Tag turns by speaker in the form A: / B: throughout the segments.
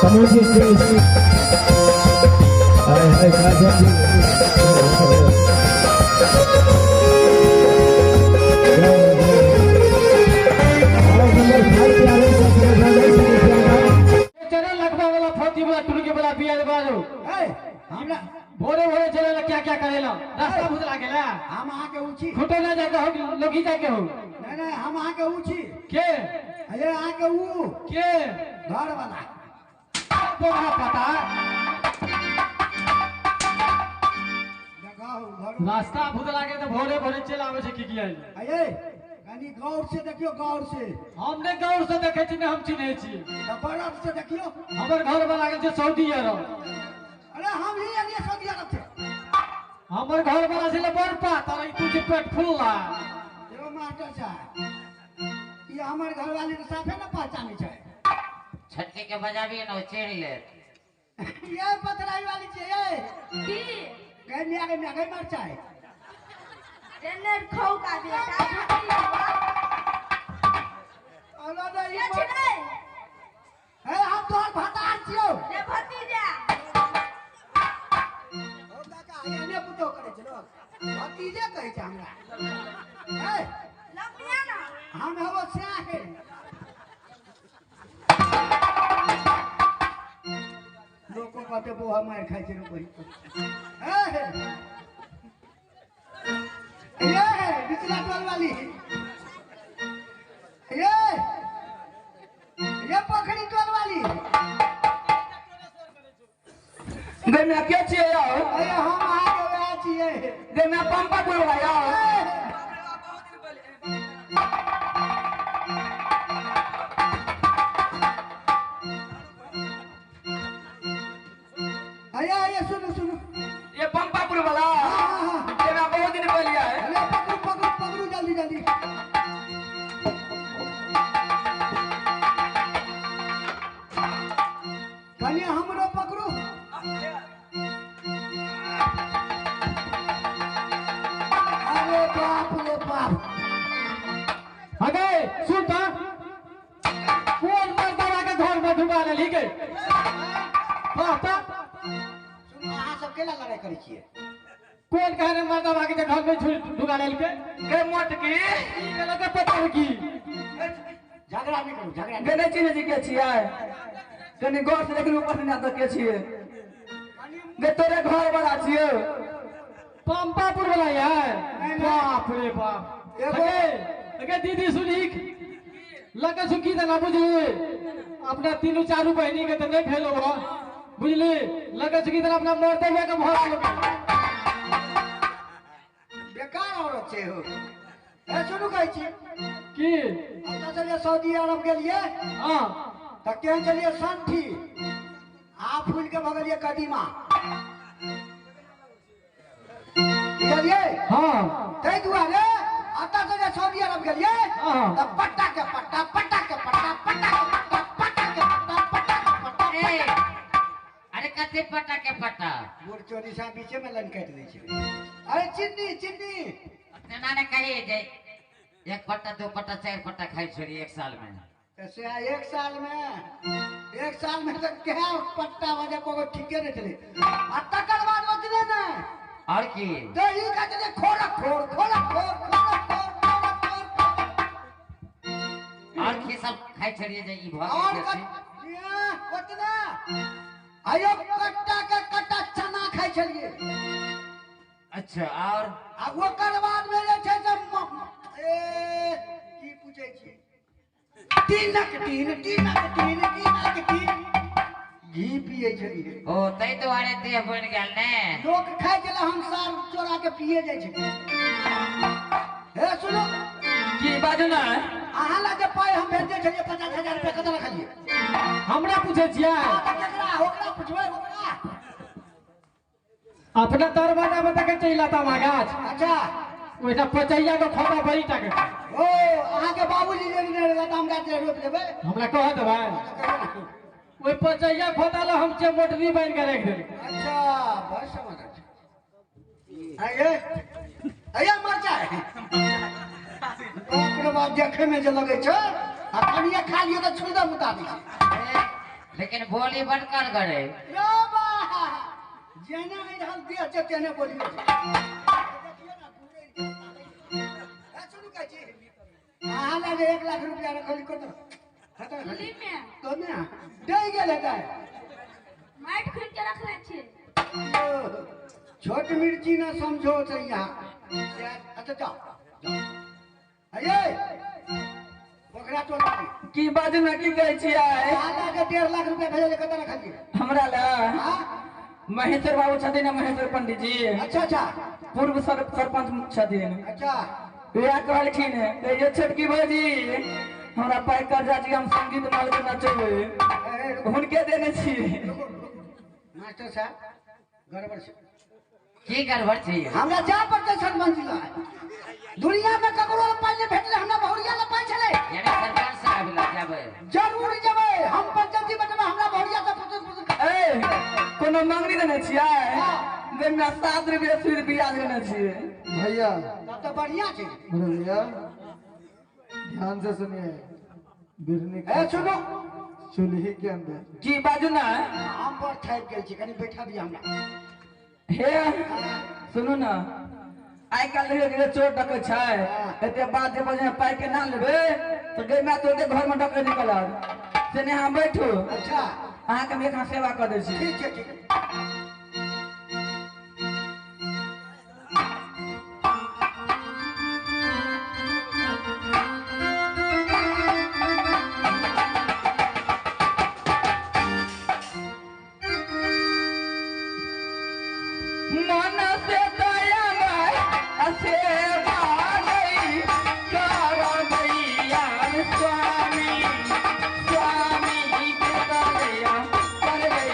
A: Community space. Hi hi Kajal ji. और number 5 पे आवे 70,000 रुपया का।
B: चले लगवा वाला फौजी वाला टुनके वाला बिया बाजू।
C: ए, हमरा
B: भोरे भोरे चले ला क्या क्या करेला रास्ता भूत लागेला।
C: हम अहाँके ऊँची
B: खुटो ना जाके हो लोगी जाके हो।
C: नहीं नहीं, हम अहाँके ऊँची
B: के
C: अरे अहाँके ऊ
B: के
C: घर वाला
B: तोरा पता
C: देखो घर
B: रास्ता भूत लागे तो भोरे भोरे चल आवे छै की की आइल।
C: अये कनी गौर से देखियो, गौर से।
B: हम ने गौर से देखे छी ने हम चिन्है छी।
C: तऽ बरफ से देखियो।
B: हमर घर वाला गेल छै सऊदी अरब।
C: अरे हम ही एलियै सऊदी अरब से।
B: हमर घर वाला छलै बड़ पातर, ई तू जे पेट फुलला।
C: एगो मास्टर साहब, ई हमर घरवाली के साफे न पहचानै छै।
D: छटके के बजाबी न चिन्ह लेत।
C: ये पथराई वाली छै ये।
E: की
C: गई मिया गई मिया गई मरचाई।
E: रेनेर खौ का बेटा झूठी हुआ।
C: अरे नहीं,
E: के छिनै?
C: ए हम तोहर भतार छियौ।
E: रे भतीजा।
C: ओ काका, एहने पुतोह करै छै लोग। भतीजे कहै छै हमरा। ए
E: लमिया ना।
C: हम हेबो स्याह। लोको कहते बोहा मारि खाइ छै रे बही। ए ये बिचला टोल वाली, ये पोखरी टोल वाली।
F: गे मैं के छियै यौ?
C: अरे हम अहाँके वएह छियै।
F: गे मैं पंपा बोलवा यौ।
C: अरे अरे सुनू सुनू।
F: ये पंपापुर वाला।
C: हाँ हाँ हाँ।
F: गे मैं बहुत दिन पहले आए।
C: अरे पकड़ू पकड़ू पकड़ू जल्दी जल्दी। कनी हमरो पकड़ू। अरे बाप रे बाप।
B: अगे सुन त कोन मर्दावा के घर में डुबा लेली गे? हाँ त
C: सुनू, अहाँ सब केला लड़ाई करै छियै?
B: कोन कहे रे मर्दावा के घर में डुबा लेलके?
F: गे मोटकी।
B: ई गेल के पता की।
C: झगड़ा नहीं करू, झगड़ा
F: गे नहीं चिन्है छी के छियै? कनी गौर से देखलू ऊपर से ना तऽ के छियै? गे तोरे घर वाला छियै।
B: पंपापुर वाला यार। बाप रे बाप। अगे अगे दीदी सुनी लगे सुखी त ना बुझली। अपना तीनू चारू बहिनी के तऽ नहीं भेलो हो बुझली। लगे सुखी त अपना मरते हुए के भरा लोग।
C: बेकार औरत छै हो। ए सुनू कहै छी
B: की?
C: हम चलिए सऊदी अरब गेलियै।
B: हाँ।
C: तऽ केहन चलिए संठी आ फूल के भगलिए कदीमा बुझलियै?
B: हाँ।
C: ताहि दुआरे एतऽ से जे सऊदी अरब गेलियै
B: हाँ।
C: तऽ पट्टा के पट्टा, पट्टा के पट्टा, पट्टा के पट्टा, पट्टा के पट्टा, पट्टा के पट्टा।
D: ए, अरे कते पट्टा के पट्टा?
C: बूढ़ चोरी साहब बीचे में लाइन काटि दै छै। अरे चिन्नी चिन्नी
D: तेना ने कही जे एक पट्टा दो पट्टा चार पट्टा खाइ छोड़ी एक साल में।
C: तऽ से एक साल में, एक साल में तऽ कै पट्टा बजे कोनो ठीके नहि छलै। आ तकर बाद ओतने ने
D: और की
C: दही खाइ छलियै खोरक खोर, खोरक खोर, खोरक खोर, खोरक खोर, खोरक।
D: और की सब खाइ छलियै जे ई भऽ
C: और
D: गेल छै?
C: ओतने आयो कट्टा के कट्टा चना खाइ छलियै।
D: अच्छा और?
C: आ ओकर बाद में जे छै से ए की पूछै छी? टीनक टीन, टीनक टीन, टीनक टीन घी पियै छलियै।
D: ओ ताहि दुआरे देह बनि गेल ने।
C: लोक खाइ छलै, हम साल चोरा के पिए जाइ छलियै। हे सुनू
F: की बाजू ना?
C: अहाँ ला जे पाइ हम भेजने छलियै 50,000 रुपया कतऽ रखलियै?
B: हमरा पूछै छियै?
C: हाँ, तऽ केकरा ओकरा पुछबै ओकरा।
B: अपना दरवाजा में तक चलि आता गाछ।
C: अच्छा।
B: ओहिठाम पचैया के खोता बड़ी टा के।
C: ओ अहाँके बाबूजी जे ने लताम गाछ जे रोपि देबै।
B: हमरा कह देबै। ओहि पचैया खोता ला हम छै मोटरी बान्हि के राखि देली।
C: अच्छा बड़ समझ छै। आये आये मरचाइ। बाप रे बाप, देखे में जे लगै छै आ कनिये खा लियौ तऽ छुदम उतार दै छै।
D: लेकिन बोली बड कर गड़े
C: रो बा जेना आई रहल देह छै तेने बोलियो छै। देखियो ना पूरे ए सुनू कहै छी अहाँ लग 1 लाख रुपया रखली कत खतम
E: चुल्ही में
C: तो ने दे गेल हेतै।
E: माटि खुनि के रखले छी।
C: छोट मिर्ची ना समझो छै यहाँ। अच्छा जाओ जाओ। अये पोखरा टोला
F: की बाजू ना की कहै छियै?
C: अहाँ लग 1.5 लाख रुपया भेजले कत रखलियै?
F: हमरा लग
C: हां
F: महेश्वर बाबू छथिन ना, महेश्वर पंडित जी।
C: अच्छा अच्छा
F: पूर्व सरपंच छथिन।
C: अच्छा
F: वएह कहलखिन ये छोटकी भौजी हमरा पाइ कर्जा छी हम संगीत माल के नचेबै, हुनके देने छी।
C: मास्टर साहब गड़बड़ छै।
D: की गड़बड़ छै?
C: हमरा जा पड़तै सरपंच लग। दुनिया में ककरो लग पाइ नहि भेटलै, हमरा बहुरिया लग पाइ छलै।
D: यानी सरपंच साहब लग जेबै?
C: जरूर जेबै हम, पंचायती बटबै हमरा बहुरिया से पुत्र पुत्र।
F: ए कोनो मंगनी देने छियै? देने 7 रुपया सूद ब्याज देने छियै।
A: भैया
C: तब तऽ बढ़िया छै।
A: भैया ध्यान से सुनिए, बिरनी
C: ए सुनू
A: चूल्ही के अंदर
F: की बाजू ना
C: हम बड़ थाकि गेल छी, कनि बैठा दिअ हमरा।
F: हे सुनू ना, आइ काल्हि देखियौ चोर डकै छै, एते बात जे बजे पाइ के ना लेबै तऽ गै माय तोरे घर में डकै निकलत। से नहि अहाँ बैठू।
C: अच्छा
F: अहाँके हम एक हाथ सेवा कऽ दै छी।
C: ठीक छै ठीक।
F: मन से दया सेवा नहीं करबैया स्वामी, स्वामी के दया करबै।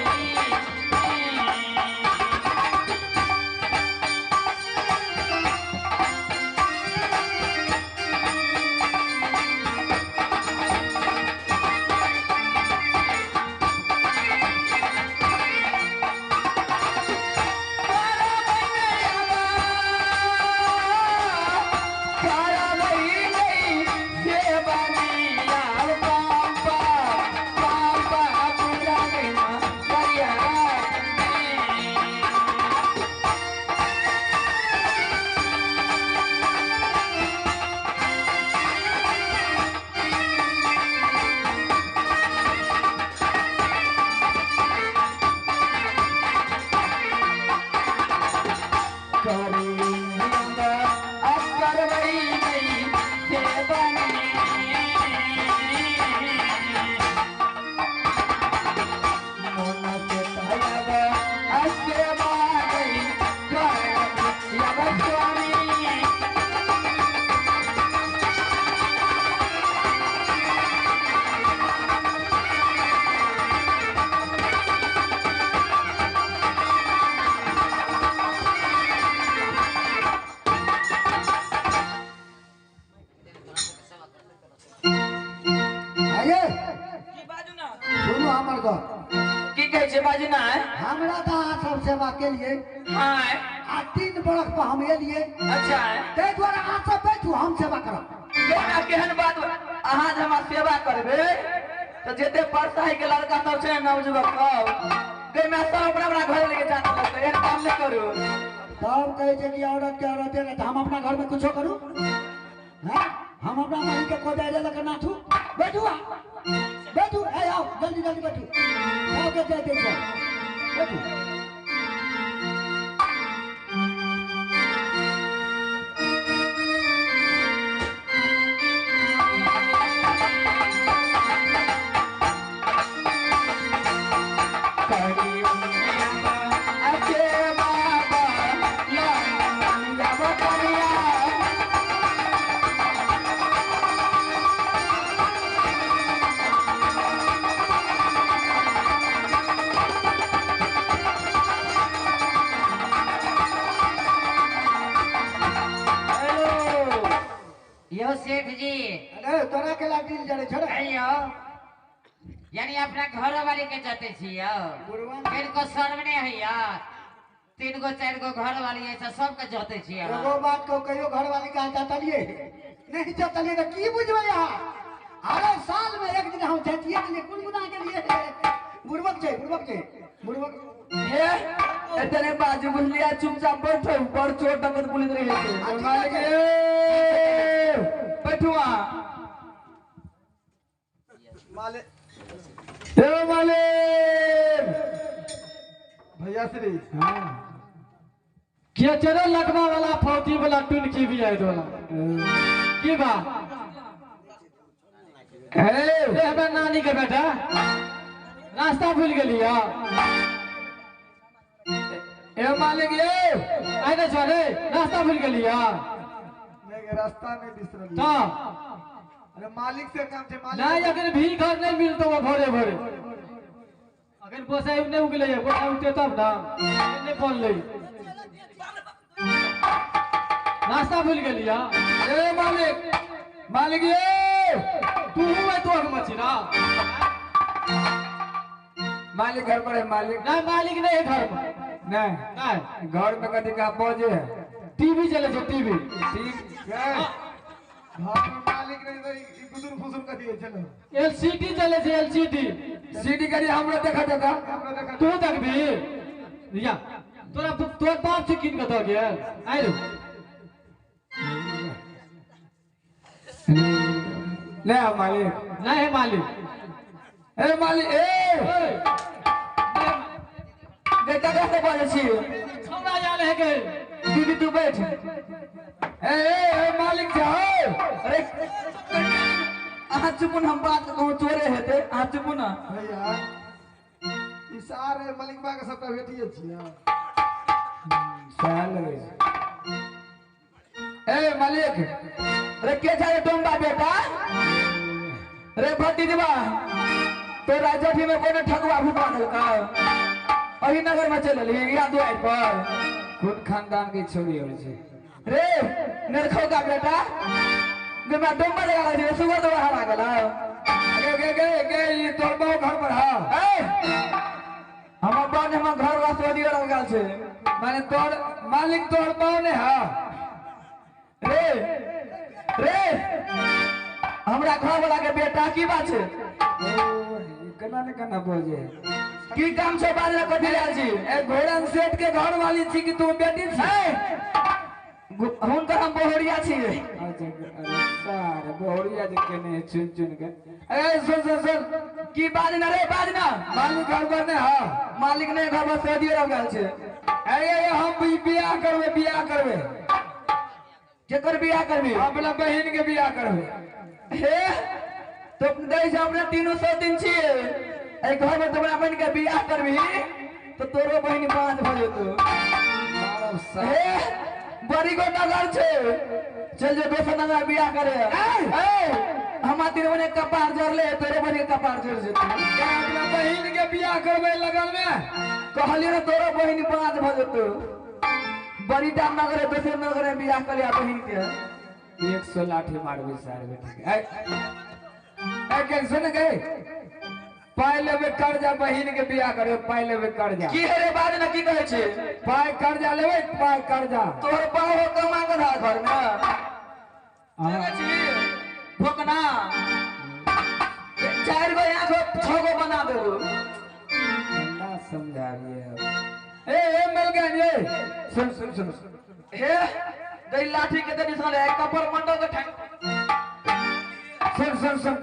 C: सुनू हमर गप।
F: की कहै छै बाजू ना?
C: हमरा तऽ अहाँ सब सेवा केलियै।
F: हाँ
C: आ 3 बरख पर हम एलियै।
F: अच्छा
C: ताहि दुआरे अहाँ सब बैठू, हम सेवा करब।
F: केना केहन बात, अहाँ जे हमरा सेवा करबै तऽ जते परसाही के लड़का सब छै नवयुवक सब गै माय सब अपना अपना घर लेके जात लगतै। एहन काम नहि करू।
C: तब कहै छै कि औरत के औरते रहत, हम अपना घर में कुछो करू? हैं? हम अपना बहिन के कोदारि लऽ के नाथू? बैठू अहाँ, बैठू, ए आओ जल्दी जल्दी बैठू, सबके जाय दै छै, बैठू।
D: यो सेठ जी।
C: अरे तोरा के ला दिल जरे छोड़।
D: अयो यानी अपना घर वाली के जाते छी यो, किनको शर्म नहीं है यार, 3 गो 4 गो घर वाली ऐसा सबके जाते छी।
C: एगो बात को कहियो घर वाली का जातलिए नहीं जातलिए तो की बुझबै अहाँ? अरे साल में एक दिन हम जातिए के लिए कोन गुनाह के लिए बुड़बक छै बुड़बक छै बुड़बक।
F: हे एतने बाजू बुझलिया चुपचाप बैठो बड़ चोर डकैत पुलिस रहे छै।
A: मालिक ए
F: बैठू अहाँ।
A: मालिक ए मालिक भैया श्री हां
B: के चलो लकवा वाला फौजी वाला टुनकी भी आइ वाला की बा
A: ए
B: ए हमरा नानी के बेटा रास्ता भूल गेलिया।
A: ए मालिक ए
B: आइ ने चले रास्ता भूल गेलिया।
A: नहीं रास्ता नहीं बिसरल
B: त
A: अरे मालिक से काम छै मालिक
B: नहीं अगर भी घर नहीं मिलतो वो भोरे भोरे अगर गोसाई नहीं उगले गोसाई उठे तब ना नहीं पड़ले रास्ता भूल गेलिया।
A: ए मालिक मालिक ए
B: तू हुए तो मछी ना
A: मालिक घर पर है मालिक
B: नहीं मालिक नहीं है घर पर
A: नहीं
B: नहीं
A: घर में कभी का बजे है
B: टीवी चले छे टीवी
A: ठीक है घर में मालिक नहीं तो ई गुदुर फुसुर कथी है चलो
B: एलसीडी चले छे एलसीडी
A: सीडी करी हमरा देखा देखा हमरा देखा
B: तू देखबी या तोरा तोर बाप से किन के the गेल आइ रे
A: ले आ मालिक
B: नहीं है मालिक
A: ए मालिक ए
F: बेटा कैसे बाजै छी
B: छौड़ा जाल है के
F: दीदी तू बैठ।
A: ए ए मालिक जाओ।
F: अरे अहाँ चुप न हम बात कहूँ चोरे हेतै अहाँ चुप न।
A: भैया ई सारे मालिक बा के सबटा बेटिए छियै सैल लगै छै। ए मालिक
F: अरे के छै डोंबा बेटा रे भतीजबा तोरा जठी में कोनो ठगवा भुका देलकौ अही नगर में चल एलही या दुआरि पर
A: कोन खानदान के छोरी होइ छै
F: रे नरखौका बेटा जेमा डोंबा लगा छै सुगर दवा हरा गेलौ।
A: गे गे गे गे ई तोर बाप घर पर हा
F: ए हमर बाप ने हमर घर वाला सऊदी अरब गेल छै
A: माने तोर मालिक तोर बाप ने हा
F: रे रे हमरा घर वाला के बेटा की बात छै
A: केना ने केना बजे
F: की काम छै बाजला कथी लायल छी
A: ए घोड़न सेठ के घर वाली छी कि तू बेटी छी
F: हुनकर हम बोहरिया छी।
A: अच्छा अरे सारे बोहरिया जे केने चुन चुन के ए सुन सुन सुन
F: की बाजना रे बाजना
A: मालिक घर पर ने हा
F: मालिक ने घर पर सऊदी अरब गेल छै।
A: ए ए हम बियाह करबे बियाह करबे
F: केकर बियाह करबी
A: अपना बहिन के बियाह करबे।
F: हे तो दै छै अपने 300 दिन छियै एहि घर में तोरा बहिन के बियाह करबी तो तोरो बहिन बाँझ भऽ जेतौ। हे बड़ी गो नगर छै चल जो दोसर नगर बियाह करे। ए हमरा तीन बने कपार जरले तोरे बहिन के कपार जर जेतौ।
A: अपना बहिन के बियाह करबे लगन में
F: कहलियै ने तोरो बहिन बाँझ भऽ जेतौ बड़ी टा नगर है दोसर नगर में बियाह कर लिया बहिन के
A: 100 लाठी मारबे सारे बेटी के। ए ए के सुन गए पाई लेबे कर्जा बहिन के बियाह करबे पाई लेबे कर्जा
F: की हे रे बाज ना की कहै छै
A: पाई कर्जा लेबे पाई कर्जा
F: तोहर पाव हो कमा के धा घर में भोकना 4 गो यहाँ गो 6 गो बना देबो
A: ना समझा रही है। ए ए मिल गया ये सुन सुन सुन
F: हे दई लाठी के दे निशान है कपर मंडल के ठंग
A: सुन सुन सुन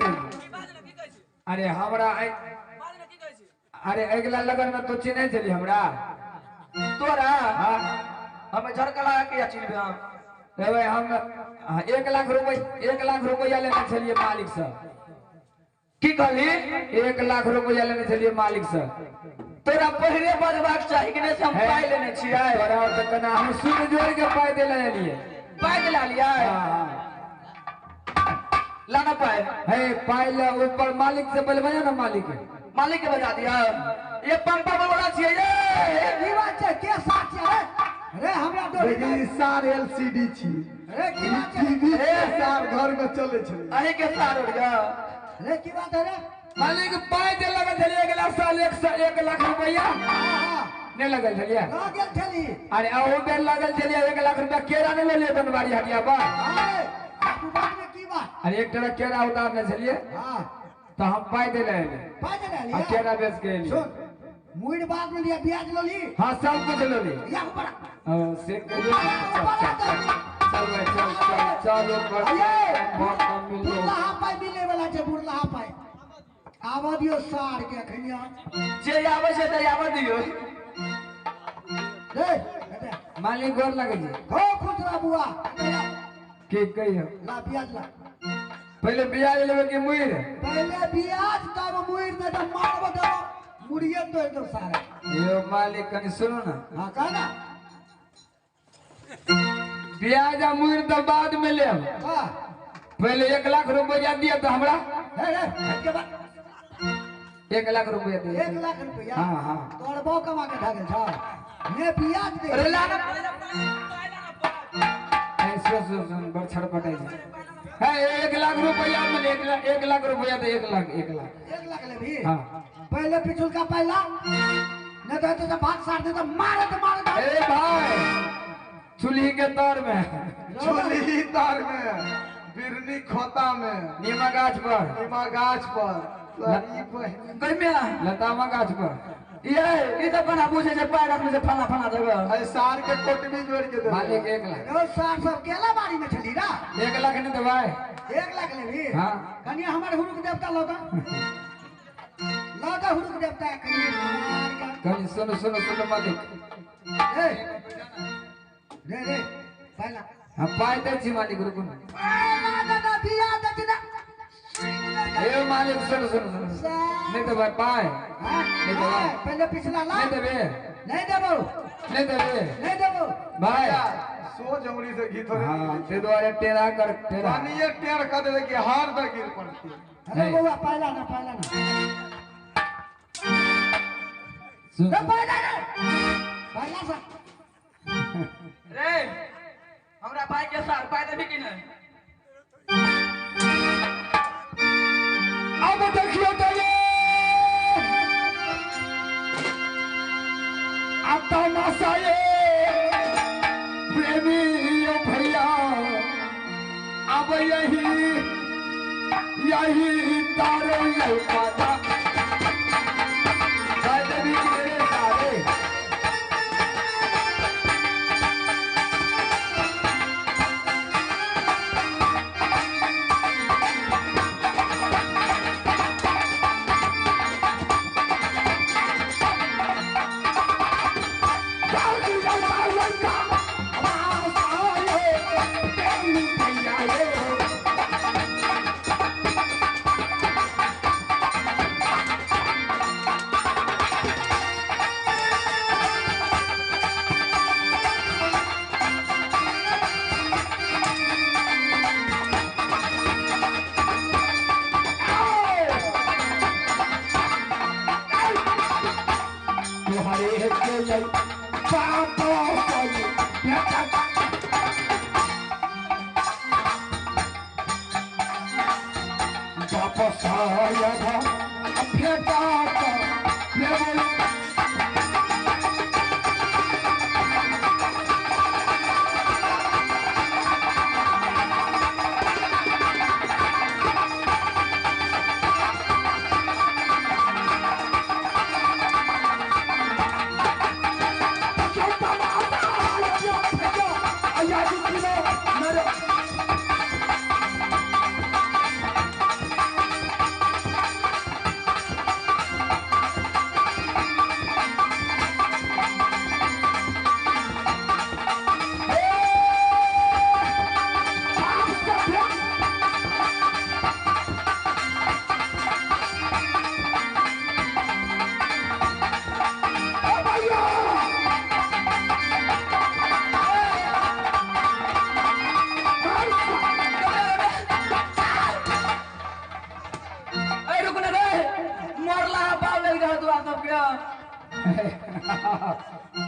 A: अरे हमरा अरे अगला लगन में तो चिन्है छली हमरा
F: तोरा
A: हां
F: हमें झड़का लगा के चिन्हबे हम
A: रे हम 1 लाख रुपया 1 लाख रुपया लेने छलिए मालिक से।
F: की कहली
A: 1 लाख रुपया लेने छलिए मालिक से।
F: तोरा पहले बजबाक चाही कि नहीं से हम पाई लेने छियै
A: तोरा त कना हम सुन जोड़ के पाई देले लिए
F: पाई दिला लियै
A: हां
F: लाना पाई
A: हे पाई ले ऊपर मालिक से बोलबे ना मालिक
F: मालिक के बजा दिया ये पंपा वाला छियै ये
C: की बात छै के साथ छै रे हमरा डोरी
A: लेकिन सार एलसीडी छी
C: रे की बात छै
A: टीवी के सार घर में चले छै
F: अही के सार उड़ गया
C: रे की बात है रे
A: मालिक पाई दे लगल छलियै अगला साल 1 लाख रुपया नहीं लगल छलियै
C: लगल छली।
A: अरे अहू बेर लगल छलियै 1 लाख रुपया केरा नहीं लेलियै बनवारी हटिया पर।
C: अरे तू बात में की बात
A: अरे एक तरह केरा उतारने छलियै
C: हां
A: त तो हम पाई दे ले
C: पाई दे ले
A: आ केरा बेच के एली।
C: सुन मुड़ बाद में लिया ब्याज लो ली।
A: हां सब कुछ लो ली।
C: या ऊपर
A: से चल चल चल चल ऊपर बहुत कम मिल
C: बुरलाहा पाई मिले वाला छै बुरलाहा पाई आवा दियो सार के अखनिया
F: जे आवे छै त आवा दियो।
C: रे
A: मालिक गोर लगे छै।
C: हो खुश रह बुआ।
A: की कहियो
C: ला ब्याज ला।
A: पहले ब्याज लेबे कि मुइर?
C: पहले ब्याज तब मुइर दे त मारबो देबो मुड़िए तोड़ दो सारा।
A: यो मालिक कनी सुनो ना।
C: हां कह ना।
A: ब्याज आ मुइर त बाद में लेब।
C: हां
A: पहले 1 लाख रुपया दिया तो हमरा।
C: हे रे हट के बाद
A: 1 लाख रुपया दे।
C: 1 लाख रुपया?
A: हां हां
C: तोर बो कमा के ढागल छ ने ब्याज दे।
A: अरे ला ना ऐसे सुन सुन बड़ छड़पटाई छै। है 1 लाख रुपया में 1 लाख रुपया दे। 1 लाख 1 लाख
C: 1 लाख लेबी?
A: हां
C: पहले पिछुल का पहला न तो तो भाग सार दे तो मारे तो मारे।
A: ए भाई चूल्ही के तर में,
G: चूल्ही तर में, बिरनी खोता में,
A: नीमा गाछ पर,
G: नीमा गाछ पर,
A: लतामा गाछ पर।
F: ये ई त बना बुझे जे पाय रखने से फला फला जगह।
G: अरे सार के कोटमी जोड़ के दे
A: मालिक 1 लाख।
C: ओ सार सब केला बाड़ी में छली ना।
A: 1 लाख नहीं देबै?
C: 1 लाख लेबी?
A: हां
C: कनिया हमर हुरुक देवता लौटा लौटा हुरुक देवता कनिया
A: कनि सुनो सुनो सुनो मालिक।
C: ए रे रे पहला
A: हम पाय दे छी मालिक रुकू ना।
C: पहला दादा दिया दे ना।
A: ए मालिक सुनो सुनो सुनो नहीं देबै पाय।
C: हां
A: नहीं देबै
C: पहले पिछला ला।
A: नहीं देबे
C: नहीं देबो
A: नहीं देबे
C: नहीं देबो
A: भाई।
G: सो जंगली से घी थोड़े।
A: हां ते द्वारे टेढ़ा कर टेढ़ा
G: पानी ये टेढ़ कर देबे कि हार द गिर पड़ती।
C: अरे बउआ पहला ना पहला ना
A: सुन
C: पहला ना पहला सा
F: रे हमरा भाई के सार पाय देबी कि नहीं?
A: अब देखियो तो ये अब तमाशा ये प्रेमी यो भैया अब यही यही तारे लौकाता देवी मेरे सारे।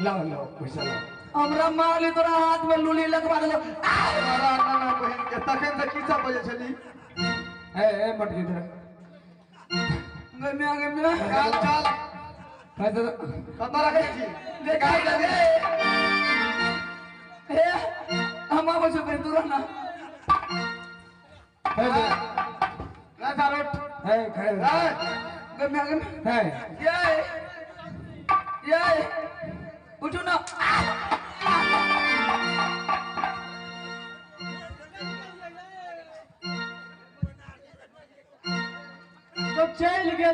A: लाओ लाओ पैसा लाओ।
F: हमरा मारली तोरा हाथ में लुली लगवा देलो।
G: तोरा नाना बहिन के तखन से की सब बजे छली।
A: ए ए मटकी इधर
F: गम्या गम्या
G: चल चल
A: पैसा
G: कत रखे छी
F: देखाई लगे। ए हम आबै छी तू रहना।
A: पैसा
G: रे सारोट
A: है खड़े हो।
F: गै माय गै
A: है
F: ये ये उठू ना।
B: तो चलि गेल।